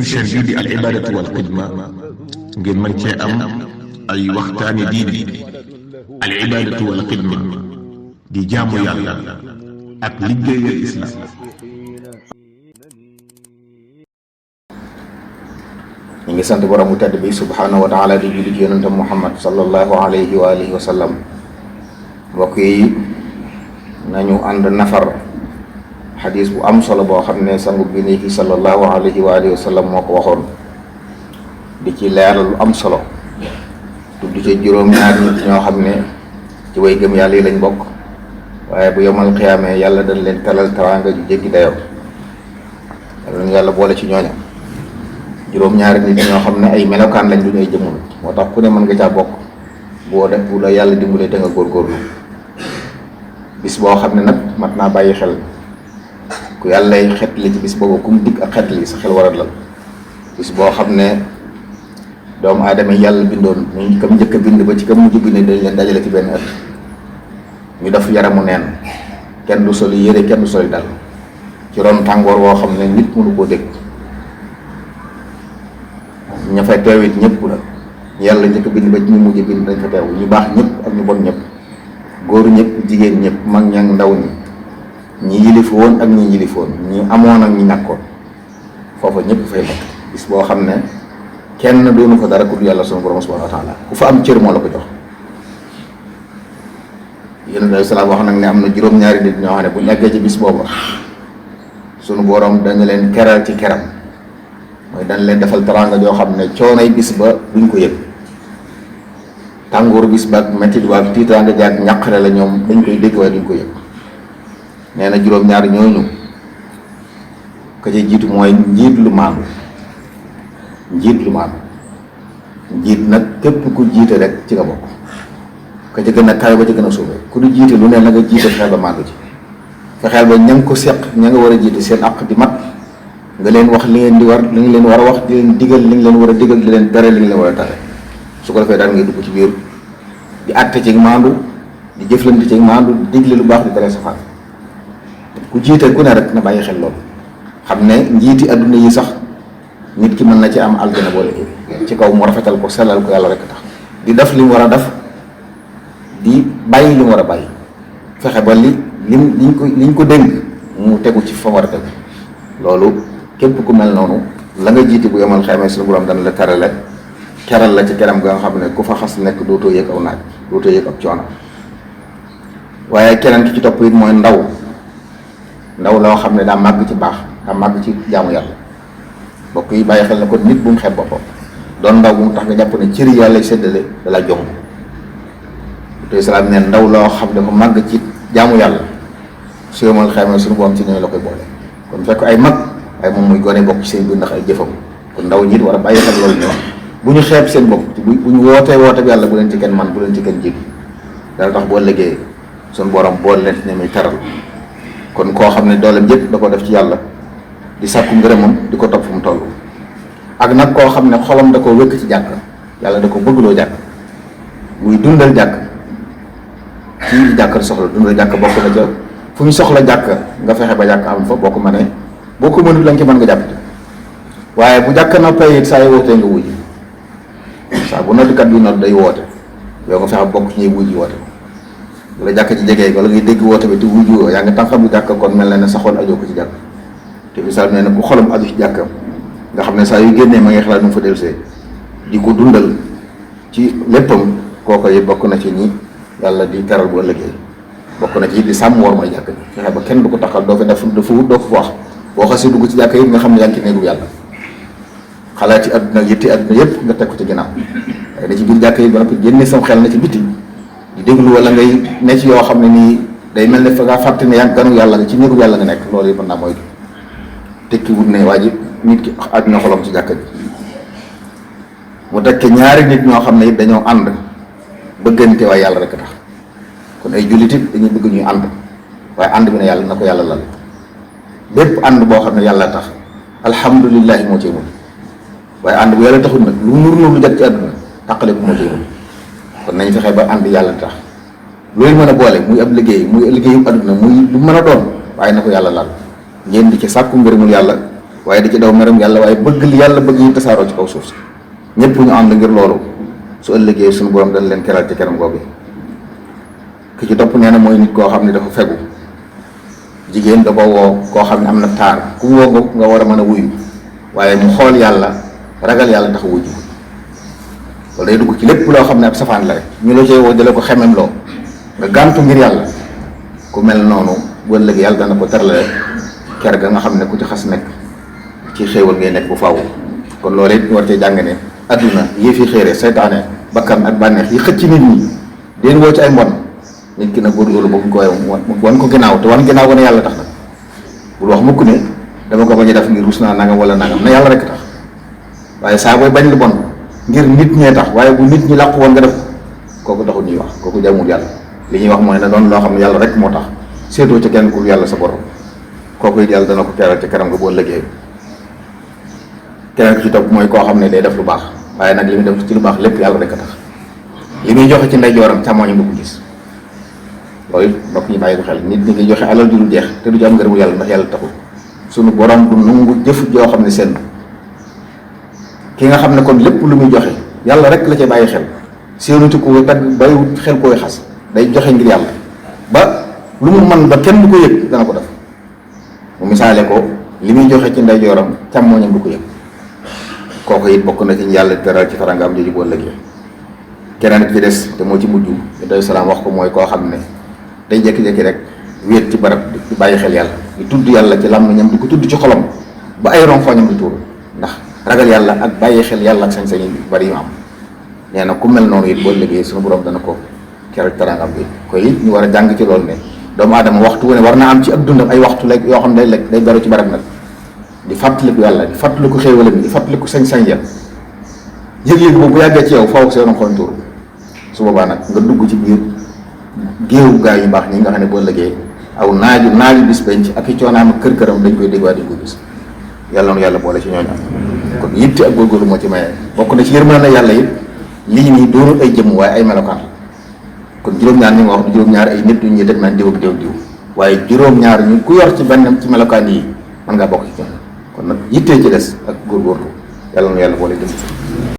chaîne bii di al ibadatu wal xidma ngeen mën cee am ay waxtaani diine. al ibadatu wal xidma di jaamu yàlla ak liggéeyal islam. ñu ngi sant borom bu tedd bi subhaanahu wa taala di julli ci yonentam Muhammad sallallahu alayhi wa alihi wa sallam. mbokk yi nañu ànd nafar xadis bu am solo boo xam ne sangu bi nii fi sallallahu alayhi wa alihi wa sallam moo ko waxoon di ci leeral lu am solo tudd ci juróom-ñaar nit ñoo xam ne ci way gëm yàlla yi lañ bokk, waaye bu yomal xiyaamee yàlla dañ leen talal teraanga ju jéggi dayoo. yàlla boole ci ñooña juróom-ñaari nit ñoo xam ne ay melokaan lañ duñ ay jëmmul, moo tax ku ne mën nga caa bokk boo def bu la yàlla dimbalee te nga góorgóorlu. bis boo xam ne nag mat naa bàyyi xel, ku yàllay xetli ci bis boobu ku mu dikk ak xetli sa xel war a dal. bis boo xam ne doomu aadama yàlla bindoon ñu kam njëkk a bind ba ci kam mujj bind dañ leen dajale ci benn ëtt ñu def yaramu neen, kenn du soli yére kenn du soli dal ci ron tàngoor woo xam ne nit mënu koo dégg. ña fay teewit ñëpp la yàlla njëkk a bind ba ci ñu mujj bind dañ fa teew, ñu baax ñëpp ak ñu bon ñëpp, góor ñëpp jigéen ñëpp, mag ña ndaw ñi yilif woon ak ñi yilif woon, ñi amoon ak ñi ñàkkoon, foofa ñëpp fay nekk. bis boo xam ne kenn doonu ko dara ku dul yàlla sunu borom subhanahu wa taala, ku fa am cër moo la ko jox. yonent bi salaam wax nag ne am na juróom-ñaari nit ñoo xam ne bu ñu eggee ci bis booba sunu borom dana leen keral ci keram, mooy dañ leen defal teraanga joo xam ne coonay bis ba duñ ko yëg, tàngooru bis ba ak mettit waa ak tiitaanga jaag ñàqare la ñoom dañ koy dégg waaye duñ ko yëg. nee na juróom-ñaari ñooñu ka ci jiitu mooy njiit lu maandu. njiit nag képp ku jiite rek ci nga bokk, ka ci gën a kawe ba ci gën a suufee. ku du jiite lu ne la nga jiite fexeel ba maandu ci, fexeel ba ña nga ko seq ña nga war a jiite seen àq di mat, nga leen wax li ngeen di war li nga leen war a wax, di leen digal li nga leen war a digal, di leen tere li nga leen war a tere. su ko defee daal ngay dugg ci biir di àtte ci maandu, di jëflante ci maandu, di digle lu baax di tere safaan. ku jiite ku ne rek na bàyyi xel loolu, xam ne njiiti adduna yi sax nit ki mën na ci am aljana boole ci kaw mu rafetal ko sellal ko yàlla rek tax, di def li mu war a def, di bàyyi li mu war a bàyyi, fexe ba liñ ko dénk mu tegu ci fa war a tegu. loolu képp ku mel noonu la nga jiite bu yemal xamee suñu borom dana la terale keral la ci keram ga nga xam ne ku fa xas nekk dootoo yëg aw naaj, dootoo yëg ab coono. waaye keneen ki ci topp it mooy ndaw loo xam ne daa màgg ci baax, daa màgg ci jaamu yàlla. mbokk yi bàyyi xel na ko nit bu mu xeeb boppam, doon ndaw bu mu tax nga jàpp ne cëri yàlla séddale da la jom. te salaam ne ndaw loo xam ne dafa màgg ci jaamu yàlla su yemal xamee suñu borom ci ñooy la koy boole. kon fekk ay mag ay moom muy gone bokk ci seen biir ndax ay jëfam. kon ndaw ñi it war a bàyyi xel loolu ñoo bu ñu xeeb seen bopp bu ñu wootee woote bi yàlla bu leen ci kenn man, bu leen ci kenn jiitu. dana tax boo liggéey suñu borom boole leen ci ne muy teral. kon koo xam ne dooleem yëpp da ko def ci yàlla di sàkku ngërëmam di ko topp fu mu toll. ak nag koo xam ne xolam da ko wékk ci jàkk, yàlla da ko bëggloo jàkk, muy dundal jàkk. kii jàkk soxla dundal jàkk bokk na ca fu ñu soxla jàkk nga fexe ba jàkk am fa, boo ko mënee boo ko mënul la nga ci mën nga jàpp. waaye bu jàkk na pay it saa yu wootee nga wuji, saa bu noddukat bi nodd day woote, yow nga fexe bokk ci ñuy wuji woote. bu la jàkk ci jegee wala ngay dégg woote bi te wuji woo yaa ngi tànqam bu jàkk, kon mel na ne sa xol ajoo ko ci jàkk. te misaal nee na ku xolam aju ci jàkkam nga xam ne saa yu génnee ma ngi xalaat nu mu fa delsee di ko dundal ci léppam, kooko yi bokk na ci ñi yàlla di teral bu ëllëgee. bokk na ci di sàmm war mooy jàkk fexe ba kenn du ko taxal, doo fi def dafa wut, doo ko wax. boo xasee dugg ci jàkk yi nga xam ne yaa ngi ci néegu yàlla, xalaat ci àdduna yitti àdduna yëpp nga teg ko ci ginnaaw. waaye da ci biir jàkk yi ba noppi génne sam xel na ci biti di déglu, wala ngay ne ci yoo xam ne nii day mel ne fa ngaa fàtte ne yaa ngi ganu yàlla nga ci néegu yàlla nga nekk. loolu yi mën naa mooy tekki wut ne waa ji nit ki àdduna xolam ci jàkk ji. mu tekke ñaari nit ñoo xam ne it dañoo ànd bëggante waaye yàlla rek tax. kon ay jullit it dañuy bëgg ñuy ànd, waaye ànd bi ne yàlla na ko yàlla lal. bépp ànd boo xam ne yàlla tax alhamdulilahi moo ciy mujj, waaye ànd bu yàlla taxul nag lu nur lu jag ci àdduna tàqale bu moo ciy mujj. kon nañ fexe ba ànd yàlla tax loolu mën a boole muy ab liggéey muy liggéeyu àdduna muy lu mën a doon, waaye na ko yàlla lal. ngeen di ci sàkku ngërëmul yàlla waaye di ci daw meram yàlla waaye bëgg li yàlla bëgg yi tasaaroo ci kaw suuf si ñëpp ñu ànd ngir loolu su ëllëgee suñu borom dañ leen keral ci keram googu. ki ci topp nee na mooy nit koo xam ne dafa fegu jigéen da ko woo koo xam ne am na taar ku woo nga war a mën a wuyu waaye mu xool yàlla ragal yàlla tax wuyu loolu day dugg ci lépp loo xam ne ab safaan la rek ñu la cay woo jële ko xemem loo nga gàntu ngir yàlla ku mel noonu bu ëllëgee yàlla dana ko terale ker ga nga xam ne ku ci xas nekk ci xéewal ngay nekk bu faaw. kon loolu it war cee jàng ne adduna yëf yi xéere seytaane bakkan ak bànneex yi xëcc nit ñi den woo ci ay mbon nit ki nag góorgóorlu boobu ñu ko wan ko ginnaaw te wan ginnaaw ko ne yàlla tax na bul wax mukk ne dama ko bañ a def ngir rus naa nangam wala nangam na yàlla rek tax waaye saa booy bañ lu bon ngir nit ñee tax waaye bu nit ñi làqu woon nga def kooku taxul ñuy wax kooku jamul yàlla li ñuy wax mooy na doon loo xam ne yàlla rek moo tax seetoo ca kenn ku yàlla sa borom kooku it yàlla dana ko teeral ci kanam nga boo ëllëgee. keneen ki ci topp mooy koo xam ne day def lu baax waaye nag li muy def ci lu baax lépp yàlla rek a tax li muy joxe ci ndeyjooram càmmooñam du ko gis loolu mbokk ñu bàyyi ko xel nit ñi ngi joxe alal ju dul jeex te du ci am ngërëmu yàlla ndax yàlla taxul sunu borom du nangu jëf joo xam ne seen ki nga xam ne kon lépp lu muy joxe yàlla rek la ca bàyyi xel séenu ci ko tagg bàyyiwut xel koy xas day joxe ngir yàlla ba lu mu mën ba kenn du ko yëg dana ko def mu misaale ko li muy joxe ci ndeyjooram càmmooñam du ko yëg kooku it bokk na ci yàlla teral ci farangaam jooju boo ëllëgee. keneen ki des te moo ci mujj day salaam wax ko mooy koo xam ne day jékki-jékki rek wéet ci barab di bàyyi xel yàlla di tudd yàlla ci làmmiñam di ko tudd ci xolam ba ay ronfoñam di tuuru ndax ragal yàlla ak bàyyi xel yàlla ak sañ-sañ yu bari yu am. nee na ku mel noonu it boo ëllëgee suñu borom dana ko keral farangaam bi koy it ñu war a jàng ci loolu ne doomu aadama waxtu wu ne war naa am ci ak dundam ay waxtu lekk yoo xam ne day lekk day beru ci barab nag di fàttaliku yàlla di fàttaliku xéewalam bi di fàttaliku sañ-sañ ya yëg-yëg boobu bu yàggee ci yow faaw seen xoñ tuuru su boobaa nag nga dugg ci biir géewu gaa yu baax ñi nga xam ne boo ëllëgee aw naaju bis penc ak i coonaam ak kër-këram dañ koy dégg waa di ko gis yàlla na yàlla boole ci ñooñu kon yitte ak góorgóorlu moo ci maye bokk na ci yërmande yàlla it lii nii doonul ay jëmm waaye ay melokaan kon juróom-ñaar ñi nga wax du juróom-ñaar ay nit ñu ñuy teg naan diw ak diw waaye juróom-ñaar ñu ku yor ci benn ci melokaan yi mën ngaa bokk ci ñoom kon nag yittee ci des ak góorgóorlu yàlla na yàlla boole jëm